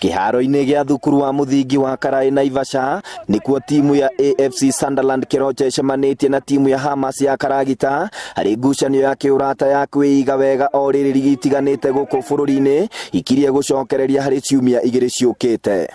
Kĩharo-inĩ gĩa thukuru wa mũthingi wa Karaĩ Naivasha nĩkuo timu ya AFC Sunderland Keroche ĩcemanĩtie na timu ya Hamas ya Karagita harĩ ngucanio ya kĩũrata ya kwĩiga wega o rĩrĩ rigi itiganĩte gũkũ bũrũri-inĩ ikirie gũcokereria harĩ ciumia igĩrĩ ciũkĩte.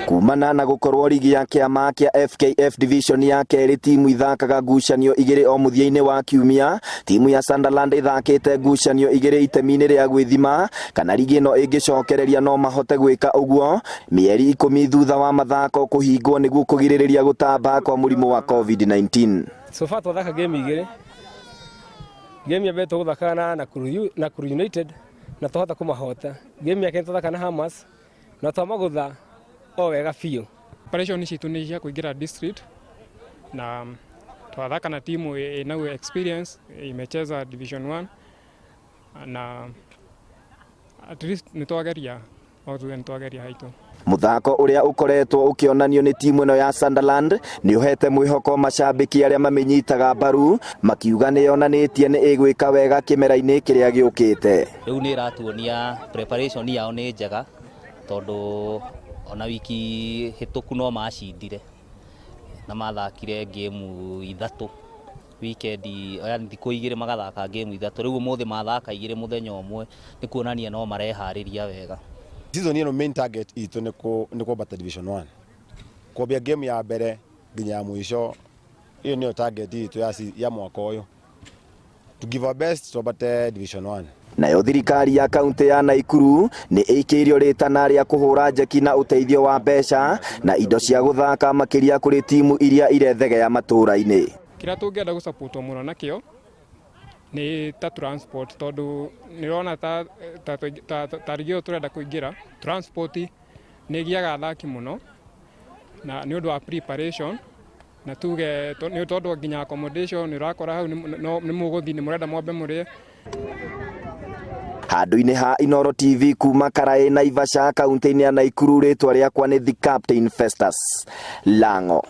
Kumana na gũkorwo rigi ya kĩama kĩa FKF Division ya kerĩ timu ithakaga ngucanio igĩrĩ o mũthia-inĩ wa kiumia, timu ya Sunderland ĩthakĩte ngucanio igĩrĩ itemi-inĩ rĩa gwĩthima kana rigi ĩno ĩngĩcokereria no mahote gwĩka ũguo mĩeri 10 thutha wa mathako kũhingwo nĩguo kũgirĩrĩria gũtamba kwa mũrimũ wa COVID-19. So far twathaka game igĩrĩ, game ya mbere tũgũthakaga na Nakuru United na twahota kũmahota. Game ya kerĩ twathaka na Hamas na twamagũtha o wega biũ. Preparation citũ nĩ cia kũingĩra district na twathaka na timu ĩna experience, imecheza Division 1, na at least nĩ twageria, no tuge nĩ twageria haitũ. Mũthako ũrĩa ũkoretwo ũkĩonanio nĩ timu ĩno ya Sunderland nĩ ũhete mwĩhoko macambĩki arĩa mamĩnyitaga mbaru, makiuga nĩ yonanĩtie nĩ ĩgwĩka wega kĩmera-inĩ kĩrĩa gĩũkĩte. Rĩu nĩ ĩratuonia preparation yao nĩ njega, tondũ ona wiki hĩtũku no macindire na mathakire game 3 weekend, yani thikũ 2 magathaka game 3. Rĩu ũmũthĩ mathaka 2 mũthenya ũmwe, nĩ kuonania no mareharĩria wega. Season ĩno main target itũ nĩ kwambata Division 1, kwambia game ya mbere nginya ya mũico. Ĩyo nĩyo target itũ ya mwaka ũyũ, to give our best twambate Division 1. Nayo thirikari ya kaunti ya Naikuru nĩ ĩikĩirio rĩtana rĩa kũhũra njeki na ũteithio wa mbeca na indo cia gũthaka, makĩria kũrĩ timu iria irethegea matũũra-inĩ. Kĩrĩa tũngĩenda gũsupportwo mũno nakĩo nĩ ta transport, tondũ nĩrona ta rigi ĩyo tũrenda kũingĩra, transport nĩ ĩgiaga athaki mũno na nĩ ũndũ wa preparation, na tuge nĩ tondũ nginya accommodation nĩ ũrakora hau nĩ mũgũthiĩ, nĩ mũrenda mwambe mũrĩe. Handũ-inĩ ha Inoro TV kuma Karaĩ Naivasha, kaunti-inĩ ya Naikuru, rĩtwa rĩakwa nĩ The Captain Festus Lango.